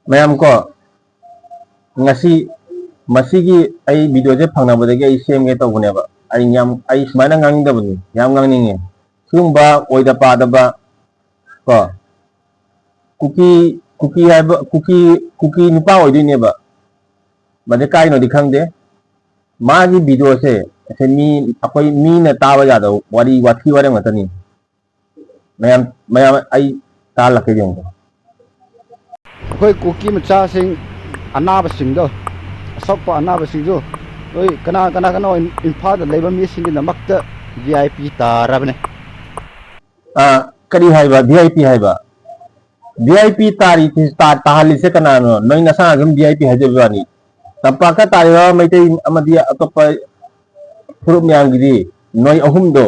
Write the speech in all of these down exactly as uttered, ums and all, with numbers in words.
ꯃꯌꯥꯝ ꯀꯣ, ꯉꯁꯤ ꯃꯁꯤꯒꯤ ꯑꯩ ꯚꯤꯗꯤꯑꯣꯁꯦ ꯐꯪꯅꯕꯗꯒꯤ ꯑꯩ ꯁꯦꯝꯒꯦ ꯇꯧꯕꯅꯦꯕ꯫ ꯑꯩ ꯌꯥꯝ, ꯑꯩ ꯁꯨꯃꯥꯏꯅ ꯉꯥꯡꯅꯤꯡꯗꯕꯅꯤ, ꯌꯥꯝ ꯉꯥꯡꯅꯤꯡꯉꯦ꯫ ꯁꯤꯒꯨꯝꯕ ꯑꯣꯏꯗ ꯄꯥꯗꯕ ꯀꯣ, ꯀꯨꯀꯤ, ꯀꯨꯀꯤ ꯍꯥꯏꯕ, ꯀꯨꯀꯤ, ꯀꯨꯀꯤ ꯅꯨꯄꯥ ꯑꯣꯏꯗꯣꯏꯅꯦꯕ꯫ ꯃꯁꯦ ꯀꯥꯏꯅꯣꯗꯤ ꯈꯪꯗꯦ꯫ ꯃꯥꯒꯤ ꯚꯤꯗꯤꯑꯣꯁꯦ, ꯑꯁꯦ ꯃꯤ, ꯑꯩꯈꯣꯏ ꯃꯤꯅ ꯇꯥꯕ ꯌꯥꯗꯕ ꯋꯥꯔꯤ, ꯋꯥꯊꯤ ꯋꯥꯔꯦꯝ ꯉꯥꯛꯇꯅꯤ꯫ ꯃꯌꯥꯝ, ꯃꯌꯥꯝ ꯑꯩ ꯇꯥꯍꯜꯂꯛꯀꯦ ꯌꯦꯡꯉꯨ꯫ ꯑꯩꯈꯣꯏ ꯀꯨꯀꯤ ꯃꯆꯥꯁꯤꯡ, ꯑꯅꯥꯕꯁꯤꯡꯗꯣ, ꯑꯁꯣꯛꯄ ꯑꯅꯥꯕꯁꯤꯡꯗꯣ, ꯅꯣꯏ ꯀꯅꯥ ꯀꯅꯥ ꯀꯅꯥ ꯏꯝꯐꯥꯜꯗ ꯂꯩꯕ ꯃꯤꯁꯤꯡꯒꯤꯗꯃꯛꯇ ꯚꯤ ꯑꯥꯏ ꯄꯤ ꯇꯥꯔꯕꯅꯦ꯫ ꯑ, ꯀꯔꯤ ꯍꯥꯏꯕ? ꯚꯤ ꯑꯥꯏ ꯄꯤ ꯍꯥꯏꯕ? ꯚꯤ ꯑꯥꯏ ꯄꯤ ꯇꯥꯔꯤ-, ꯇꯥ-, ꯇꯥꯍꯜꯂꯤꯁꯦ ꯀꯅꯥꯅꯣ? ꯅꯣꯏ ꯅꯁꯥꯅ ꯑꯗꯨꯝ ꯚꯤ ꯑꯥꯏ ꯄꯤ ꯍꯥꯏꯖꯕ ꯋꯥꯅꯤ꯫ ꯇꯝꯄꯥꯛꯇ ꯇꯥꯔꯤꯕ ꯃꯩꯇꯩ ꯑꯃꯗꯤ ꯑꯇꯣꯞꯄ ꯐꯨꯔꯨꯞ ꯃꯌꯥꯝꯒꯤꯗꯤ ꯅꯣꯏ ꯑꯍꯨꯝꯗꯣ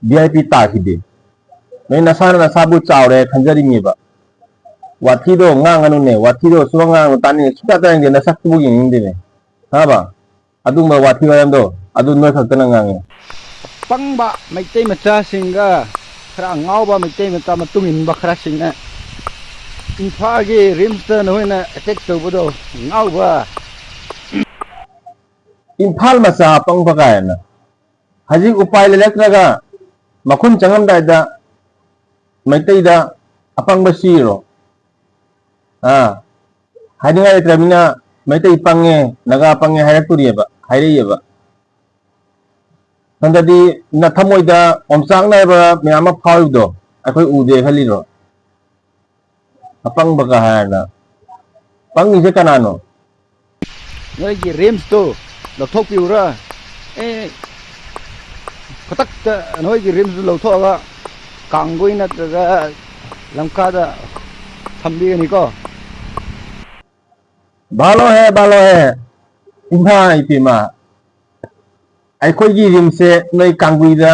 ꯚꯤ ꯑꯥꯏ ꯄꯤ ꯇꯥꯈꯤꯗꯦ꯫ ꯅꯣꯏ ꯅꯁꯥꯅ ꯅꯁꯥꯕꯨ ꯆꯥꯎꯔꯦ ꯈꯟꯖꯔꯤꯅꯦꯕ꯫ ꯋꯥꯊꯤꯗꯣ ꯉꯥꯡꯉꯅꯨꯅꯦ, ꯋꯥꯊꯤꯗꯣ ꯁꯨꯡꯉꯥꯡ ꯉꯥꯡꯉꯅꯨ, ꯇꯥꯅꯤꯡꯗꯦ, ꯁꯨꯡꯇꯥ ꯇꯥꯅꯤꯡꯗꯦ, ꯅꯁꯛꯇꯨꯕꯨ ꯌꯦꯡꯅꯤꯡꯗꯦꯅꯦ꯫ ꯈꯪꯉꯕ? ꯑꯗꯨꯒꯨꯝꯕ ꯋꯥꯊꯤ ꯋꯥꯔꯦꯝꯗꯣ ꯑꯗꯨ ꯅꯣꯏ ꯈꯛꯇꯅ ꯉꯥꯡꯉꯦ꯫ ꯑꯄꯪꯕ ꯃꯩꯇꯩ ꯃꯆꯥꯁꯤꯡꯒ ꯈꯔ ꯉꯥꯎꯕ ꯃꯩꯇꯩ ꯃꯆꯥ ꯃꯇꯨꯡ ꯏꯟꯕ ꯈꯔꯁꯤꯡꯅ ꯏꯝꯐꯥꯜꯒꯤ ꯔꯤꯝꯁꯇ ꯅꯈꯣꯏꯅ ꯑꯦꯇꯦꯛ ꯇꯧꯕꯗꯣ ꯉꯥꯎꯕ꯫ ꯏꯝꯐꯥꯜ ꯃꯆꯥ ꯑꯄꯪꯕ ꯀꯥꯏꯅ꯫ ꯍꯧꯖꯤꯛ ꯎꯄꯥꯏ ꯂꯩꯔꯛꯇ꯭ꯔꯒ ꯃꯈꯨꯟ ꯆꯪꯉꯝꯗꯥꯏꯗ ꯃꯩꯇꯩꯗ ꯑꯄꯪꯕ ꯁꯤꯔꯣ? ꯑꯥ, ꯍꯥꯏꯅꯤꯡꯉꯥꯏ ꯂꯩꯇ꯭ꯔꯕꯅꯤꯅ ꯃꯩꯇꯩ ꯄꯪꯉꯦ, ꯅꯥꯒꯥ ꯄꯪꯉꯦ ꯍꯥꯏꯔꯛꯇꯣꯔꯤꯑꯕ, ꯍꯥꯏꯔꯛꯏꯑꯕ꯫ ꯍꯟꯗꯗꯤ ꯅꯊꯃꯣꯏꯗ ꯑꯣꯝꯆꯥꯛꯅꯕ ꯃꯌꯥꯝ ꯑꯃ ꯐꯥꯎꯔꯤꯕꯗꯣ ꯑꯩꯈꯣꯏ ꯎꯗꯦ ꯈꯜꯂꯤꯔꯣ? ꯑꯄꯪꯕꯒ ꯍꯥꯏꯔꯅ꯫ ꯄꯪꯉꯤꯁꯦ ꯀꯅꯥꯅꯣ? ꯅꯣꯏꯒꯤ ꯔꯤꯝꯁꯇꯨ ꯂꯧꯊꯣꯛꯄꯤꯌꯨꯔꯥ? ꯑꯦ, ꯈꯨꯗꯛꯇ ꯅꯣꯏꯒꯤ ꯔꯤꯝꯁꯇꯨ ꯂꯧꯊꯣꯛꯑꯒ ꯀꯥꯡꯒꯣꯏ ꯅꯠꯇ꯭ꯔꯒ ꯂꯝꯈꯥꯗ ꯊꯝꯕꯤꯒꯅꯤꯀꯣ꯫ ꯚꯥꯂꯣ ꯍꯦ, ꯚꯥꯂꯣ ꯍꯦ꯫ ꯏꯃꯥ ꯏꯄꯦꯃ, ꯑꯩꯈꯣꯏꯒꯤ ꯔꯤꯝꯁꯁꯦ ꯅꯣꯏ ꯀꯥꯡꯒꯨꯏꯗ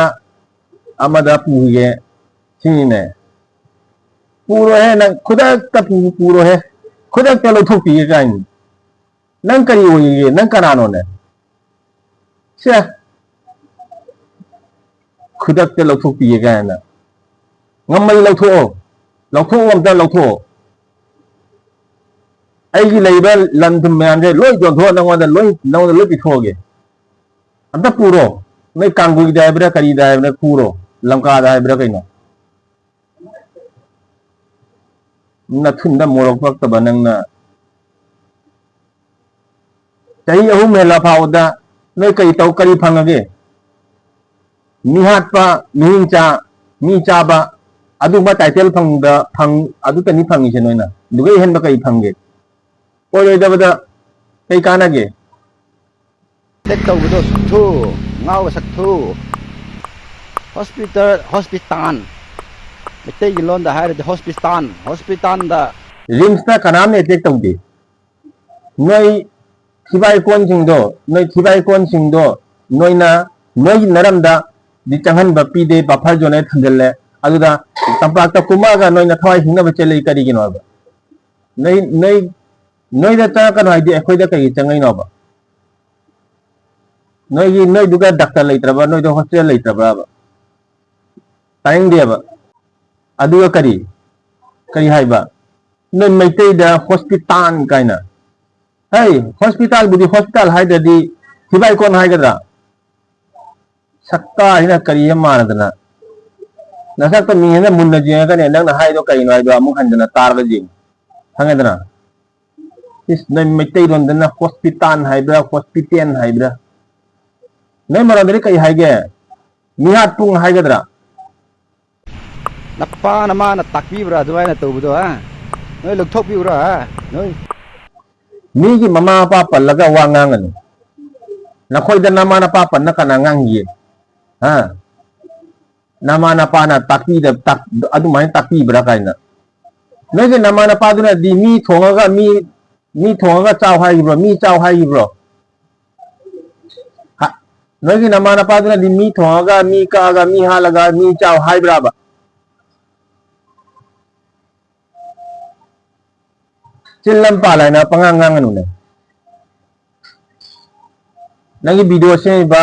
ꯑꯃꯗ ꯄꯨꯈꯤꯒꯦ ꯁꯤꯅꯤꯅꯦ꯫ ꯄꯨꯔꯣꯍꯦ ꯅꯪ, ꯈꯨꯗꯛꯇ ꯄꯨ-, ꯄꯨꯔꯣꯍꯦ꯫ ꯈꯨꯗꯛꯇ ꯂꯧꯊꯣꯛꯄꯤꯒꯦ ꯀꯥꯏꯅꯤ꯫ ꯅꯪ ꯀꯔꯤ ꯑꯣꯏꯔꯤꯒꯦ? ꯅꯪ ꯀꯅꯥꯅꯣꯅꯦ? ꯁꯦ, ꯈꯨꯗꯛꯇ ꯂꯧꯊꯣꯛꯄꯤꯒꯦ ꯀꯥꯏꯅ꯫ ꯉꯝꯃꯗꯤ ꯂꯧꯊꯣꯛꯑꯣ꯫ ꯂꯧꯊꯣꯛꯑꯣ, ꯑꯝꯇ ꯂꯧꯊꯣꯛꯑꯣ꯫ ꯑꯩꯒꯤ ꯂꯩꯕ ꯂꯟ ꯊꯨꯝ ꯃꯌꯥꯝꯁꯦ ꯂꯣꯏ ꯌꯣꯟꯊꯣꯛꯑ ꯅꯪꯉꯣꯟꯗ ꯂꯣꯏ, ꯅꯪꯉꯣꯟꯗ ꯂꯣꯏ ꯄꯤꯊꯣꯛꯑꯒꯦ꯫ ꯑꯝꯇ ꯄꯨꯔꯣ꯫ ꯅꯣꯏ ꯀꯥꯡꯒꯨꯏꯗ ꯍꯥꯏꯕ꯭ꯔꯥ, ꯀꯔꯤꯗ ꯍꯥꯏꯕ꯭ꯔꯥ, ꯄꯨꯔꯣ꯫ ꯂꯪꯀꯥꯗ ꯍꯥꯏꯕ꯭ꯔꯥ ꯀꯩꯅꯣ? ꯅꯊꯨꯟꯗ ꯃꯣꯔꯣꯛ ꯄꯛꯇꯕ ꯅꯪꯅ꯫ ꯆꯍꯤ ꯑꯍꯨꯝ ꯍꯦꯜꯂ ꯐꯥꯎꯕꯗ ꯅꯣꯏ ꯀꯔꯤ ꯇꯧ, ꯀꯔꯤ ꯐꯪꯉꯒꯦ? ꯃꯤ ꯍꯥꯠꯄ, ꯃꯤꯅꯤꯡ ꯆꯥ, ꯃꯤ ꯆꯥꯕ, ꯑꯗꯨꯒꯨꯝꯕ ꯇꯥꯏꯇꯜ ꯐꯪꯕ, ꯐꯪ-, ꯑꯗꯨꯇꯅꯤ ꯐꯪꯉꯤꯁꯦ ꯅꯣꯏꯅ꯫ ꯑꯗꯨꯒ ꯍꯦꯟꯕ ꯀꯔꯤ ꯐꯪꯒꯦ? ꯑꯣꯏꯔꯣꯏꯗꯕꯗ ꯀꯩ ꯀꯥꯟꯅꯒꯦ? ꯑꯦꯇꯦꯛ ꯇꯧꯕꯗꯣ ꯁꯛꯊꯨ, ꯉꯥꯎꯕ ꯁꯛꯊꯨ꯫ Hospital, hospital. ꯃꯩꯇꯩꯒꯤ ꯂꯣꯟꯗ ꯍꯥꯏꯔꯗꯤ ꯍꯣꯁꯄꯤꯇꯥꯜ, ꯍꯣꯁꯄꯤꯇꯥꯜꯗ꯫ ꯔꯤꯝꯁꯇ ꯀꯅꯥꯝꯅ ꯑꯦꯇꯦꯛ ꯇꯧꯗꯦ꯫ ꯅꯣꯏ ꯊꯤꯕꯥꯏ ꯀꯣꯟꯁꯤꯡꯗꯣ, ꯅꯣꯏ ꯊꯤꯕꯥꯏ ꯀꯣꯟꯁꯤꯡꯗꯣ ꯅꯣꯏꯅ, ꯅꯣꯏꯒꯤ ꯅꯔꯝꯗ ꯗꯤ ꯆꯪꯍꯟꯕ ꯄꯤꯗꯦ, ꯕꯐꯔ ꯖꯣꯟꯗ ꯊꯝꯖꯤꯜꯂꯦ꯫ ꯑꯗꯨꯗ ꯇꯝꯄꯥꯛꯇ ꯀꯨꯝꯃꯛꯑꯒ ꯅꯣꯏꯅ ꯊꯋꯥꯏ ꯍꯤꯡꯅꯕ ꯆꯦꯜꯂꯤ ꯀꯔꯤꯒꯤꯅꯣ ꯍꯥꯏꯕ? ꯅꯣꯏ, ꯅꯣꯏ, ꯅꯣꯏꯗ ꯆꯪꯉꯛꯀꯅꯣ ꯍꯥꯏꯗꯤ ꯑꯩꯈꯣꯏꯗ ꯀꯩꯒꯤ ꯆꯪꯉꯛꯏꯅꯣꯕ? ꯅꯣꯏꯒꯤ, ꯅꯣꯏꯗꯨꯒ ꯗꯥꯛꯇꯔ ꯂꯩꯇ꯭ꯔꯕ, ꯅꯣꯏꯗ ꯍꯣꯁꯄꯤꯇꯥꯜ ꯂꯩꯇ꯭ꯔꯕꯕ? ꯇꯥꯅꯤꯡꯗꯦꯕ꯫ ꯑꯗꯨꯒ ꯀꯔꯤ, ꯀꯔꯤ ꯍꯥꯏꯕ? ꯅꯣꯏ ꯃꯩꯇꯩꯗ ꯍꯣꯁꯄꯤꯇꯥꯜ ꯀꯥꯏꯅ꯫ ꯍꯩ, ꯍꯣꯁꯄꯤꯇꯥꯜꯕꯨꯗꯤ ꯍꯣꯁꯄꯤꯇꯥꯜ ꯍꯥꯏꯗ꯭ꯔꯗꯤ ꯊꯤꯕꯥꯏ ꯀꯣꯟ ꯍꯥꯏꯒꯗ꯭ꯔꯥ? ꯁꯛꯇꯥꯁꯤꯅ ꯀꯔꯤ ꯑꯃ ꯃꯥꯟꯅꯗꯅ꯫ ꯅꯁꯛꯇ ꯃꯤ ꯍꯦꯟꯅ ꯃꯨꯟꯅ ꯌꯦꯡꯉꯒꯅꯦ, ꯅꯪꯅ ꯍꯥꯏꯗꯣ ꯀꯩꯅꯣ ꯍꯥꯏꯗꯣ ꯑꯃꯨꯛ ꯍꯟꯗꯅ ꯇꯥꯔꯒ ꯌꯦꯡꯉꯨ꯫ ꯈꯪꯉꯦꯗꯅ? ꯏꯁ, ꯅꯣꯏ ꯃꯩꯇꯩꯂꯣꯟꯗꯅ ꯍꯣꯁꯄꯤꯇꯥꯜ ꯍꯥꯏꯕ꯭ꯔꯥ, ꯍꯣꯁꯄꯤꯇꯦꯜ ꯍꯥꯏꯕ꯭ꯔꯥ? ꯅꯣꯏ ꯃꯔꯣꯟꯗꯗꯤ ꯀꯩ ꯍꯥꯏꯒꯦ? ꯃꯤꯍꯥꯠ ꯄꯨꯡ ꯍꯥꯏꯒꯗ꯭ꯔꯥ? ꯅꯄꯥ ꯅꯃꯥꯅ ꯇꯥꯛꯄꯤꯕ꯭ꯔꯥ ꯑꯗꯨꯃꯥꯏꯅ ꯇꯧꯕꯗꯣ, ꯍꯥ? ꯅꯣꯏ ꯂꯧꯊꯣꯛꯄꯤꯕ꯭ꯔꯥ, ꯍꯥ? ꯅꯣꯏ ꯃꯤꯒꯤ ꯃꯃꯥ ꯃꯄꯥ ꯄꯜꯂꯒ ꯋꯥ ꯉꯥꯡꯒꯅꯨ꯫ ꯅꯈꯣꯏꯗ ꯅꯃꯥ ꯅꯄꯥ ꯄꯟꯅ ꯀꯅꯥ ꯉꯥꯡꯒꯦ? ꯍꯥ? ꯅꯃꯥ ꯅꯄꯥꯅ ꯇꯥꯛꯄꯤꯗ-, ꯇꯥꯛ-, ꯑꯗꯨꯃꯥꯏꯅ ꯇꯥꯛꯄꯤꯕ꯭ꯔꯥ ꯀꯥꯏꯅ? ꯅꯣꯏꯒꯤ ꯅꯃꯥ ꯅꯄꯥꯗꯨꯅꯗꯤ ꯃꯤ ꯊꯣꯡꯉꯒ ꯃꯤ, ꯃꯤ ꯊꯣꯡꯉꯒ ꯆꯥꯎ ꯍꯥꯏꯈꯤꯕ꯭ꯔꯣ? ꯃꯤ ꯆꯥꯎ ꯍꯥꯏꯈꯤꯕ꯭ꯔꯣ? ꯍꯥ? ꯅꯣꯏꯒꯤ ꯅꯃꯥ ꯅꯄꯥꯗꯨꯅꯗꯤ ꯃꯤ ꯊꯣꯡꯉꯒ, ꯃꯤ ꯀꯛꯑꯒ, ꯃꯤ ꯍꯥꯠꯂꯒ, ꯃꯤ ꯆꯥꯎ ꯍꯥꯏꯕ꯭ꯔꯥꯕ? ꯆꯤꯟ ꯂꯝ ꯄꯥꯜ ꯍꯥꯏꯅ ꯄꯉꯥꯡ ꯉꯥꯡꯒꯅꯨꯅꯦ꯫ ꯅꯪꯒꯤ ꯚꯤꯗꯤꯑꯣ ꯁꯦꯝꯃꯤꯕ,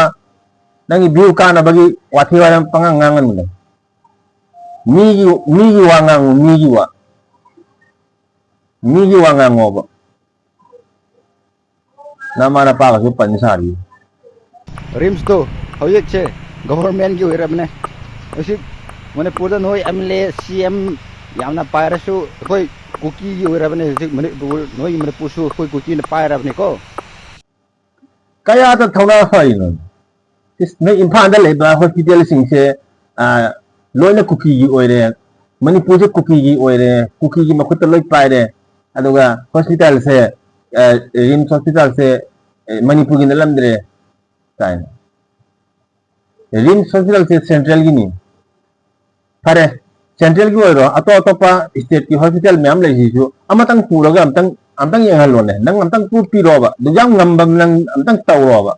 ꯅꯪꯒꯤ ꯚ꯭ꯌꯨ ꯀꯥꯟꯅꯕꯒꯤ ꯋꯥꯊꯤ ꯋꯥꯔꯦꯝ ꯄꯉꯥꯡ ꯉꯥꯡꯒꯅꯨꯅꯦ꯫ ꯃꯤꯒꯤ, ꯃꯤꯒꯤ ꯋꯥ ꯉꯥꯡꯉꯨ, ꯃꯤꯒꯤ ꯋꯥ꯫ ꯃꯤꯒꯤ ꯋꯥ ꯉꯥꯡꯉꯣꯕ꯫ ꯅꯃꯥ ꯅꯄꯥꯒꯁꯨ ꯄꯟ ꯁꯥꯔꯤ꯫ ꯔꯤꯝꯁꯇꯣ ꯍꯧꯖꯤꯛꯁꯦ ꯒꯣꯚꯔꯟꯃꯦꯟꯠꯀꯤ ꯑꯣꯏꯔꯕꯅꯦ꯫ ꯍꯧꯖꯤꯛ ꯃꯅꯤꯄꯨꯔꯗ ꯅꯣꯏ ꯑꯦꯝ ꯑꯦꯜ ꯑꯦ, ꯁꯤ ꯑꯦꯝ ꯌꯥꯝꯅ ꯄꯥꯏꯔꯁꯨ ꯑꯩꯈꯣꯏ ꯀꯨꯀꯤꯒꯤ ꯑꯣꯏꯔꯕꯅꯦ ꯍꯧꯖꯤꯛ ꯃꯅꯤꯄꯨꯔ, ꯅꯣꯏꯒꯤ ꯃꯅꯤꯄꯨꯔꯁꯨ ꯑꯩꯈꯣꯏ ꯀꯨꯀꯤꯅ ꯄꯥꯏꯔꯕꯅꯤꯀꯣ꯫ ꯀꯌꯥꯗ ꯊꯧꯅꯥ ꯐꯔꯤꯅꯣ? ꯏꯁ, ꯅꯣꯏ ꯏꯝꯐꯥꯜꯗ ꯂꯩꯕ ꯍꯣꯁꯄꯤꯇꯥꯜꯁꯤꯡꯁꯦ, ꯑ, ꯂꯣꯏꯅ ꯀꯨꯀꯤꯒꯤ ꯑꯣꯏꯔꯦ꯫ ꯃꯅꯤꯄꯨꯔꯁꯦ ꯀꯨꯀꯤꯒꯤ ꯑꯣꯏꯔꯦ, ꯀꯨꯀꯤꯒꯤ ꯃꯈꯨꯠꯇ ꯂꯣꯏ ꯄꯥꯏꯔꯦ꯫ ꯑꯗꯨꯒ ꯍꯣꯁꯄꯤꯇꯥꯜꯁꯦ, ꯑ, ꯔꯤꯝꯁ ꯍꯣꯁꯄꯤꯇꯥꯜꯁꯦ, ꯑ, ꯃꯅꯤꯄꯨꯔꯒꯤ ꯅꯠꯂꯝꯗ꯭ꯔꯦ ꯀꯥꯏꯅ꯫ ꯔꯤꯝꯁ ꯍꯣꯁꯄꯤꯇꯥꯜꯁꯦ ꯁꯦꯟꯇ꯭ꯔꯦꯜꯒꯤꯅꯤ꯫ ꯐꯔꯦ, ꯁꯦꯟꯇ꯭ꯔꯦꯜꯒꯤ ꯑꯣꯏꯔꯣ, ꯑꯇꯣꯞ ꯑꯇꯣꯞꯄ ꯁ꯭ꯇꯦꯠꯀꯤ ꯍꯣꯁꯄꯤꯇꯥꯜ ꯃꯌꯥꯝ ꯂꯩꯁꯤꯁꯨ ꯑꯃꯇꯪ ꯄꯨꯔꯒ ꯑꯝꯇꯪ, ꯑꯝꯇꯪ ꯌꯦꯡꯍꯜꯂꯣꯅꯦ꯫ ꯅꯪ ꯑꯝꯇꯪ ꯄꯨ-, ꯄꯤꯔꯣꯕ꯫ ꯑꯗꯨ ꯌꯥꯝ ꯉꯝꯕ ꯅꯪ ꯑꯝꯇꯪ ꯇꯧꯔꯣꯕ꯫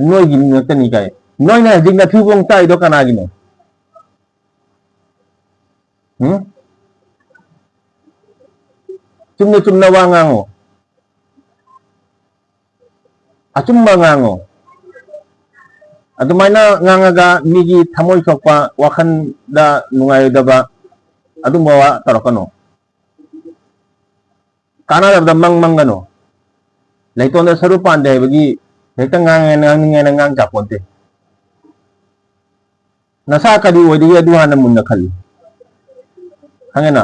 ꯅꯣꯏꯒꯤ ꯉꯥꯛꯇꯅꯤ ꯀꯥꯏ꯫ ꯅꯣꯏꯅ ꯍꯧꯖꯤꯛ ꯅꯊꯤꯕꯣꯡ ꯆꯥꯏꯗꯣ ꯀꯅꯥꯒꯤꯅꯣ? ꯎꯝ? ꯆꯨꯝꯅ ꯆꯨꯝꯅ ꯋꯥ ꯉꯥꯡꯉꯣ꯫ ꯑꯆꯨꯝꯕ ꯉꯥꯡꯉꯣ꯫ ꯑꯗꯨꯃꯥꯏꯅ ꯉꯥꯡꯉꯒ ꯃꯤꯒꯤ ꯊꯃꯣꯏ ꯁꯣꯛꯄ, ꯋꯥꯈꯜꯗ ꯅꯨꯡꯉꯥꯏꯔꯣꯏꯗꯕ ꯑꯗꯨꯝꯕ ꯋꯥ ꯇꯧꯔꯛꯀꯅꯨ꯫ ꯀꯥꯟꯅꯗꯕꯗ ꯃꯪ ꯃꯪꯒꯅꯨ꯫ ꯂꯩꯇꯣꯟꯗ ꯁꯔꯨ ꯄꯥꯟꯗꯦ ꯍꯥꯏꯕꯒꯤ ꯍꯦꯛꯇ ꯉꯥꯡꯉꯦꯅ, ꯉꯥꯡꯅꯤꯡꯉꯦꯅ ꯉꯥꯡ ꯌꯥꯄꯣꯟꯇꯦ꯫ ꯅꯁꯥ ꯀꯔꯤ ꯑꯣꯏꯔꯤꯒꯦ ꯑꯗꯨ ꯍꯥꯟꯅ ꯃꯨꯟꯅ ꯈꯜꯂꯨ꯫ ꯈꯪꯉꯦꯅ?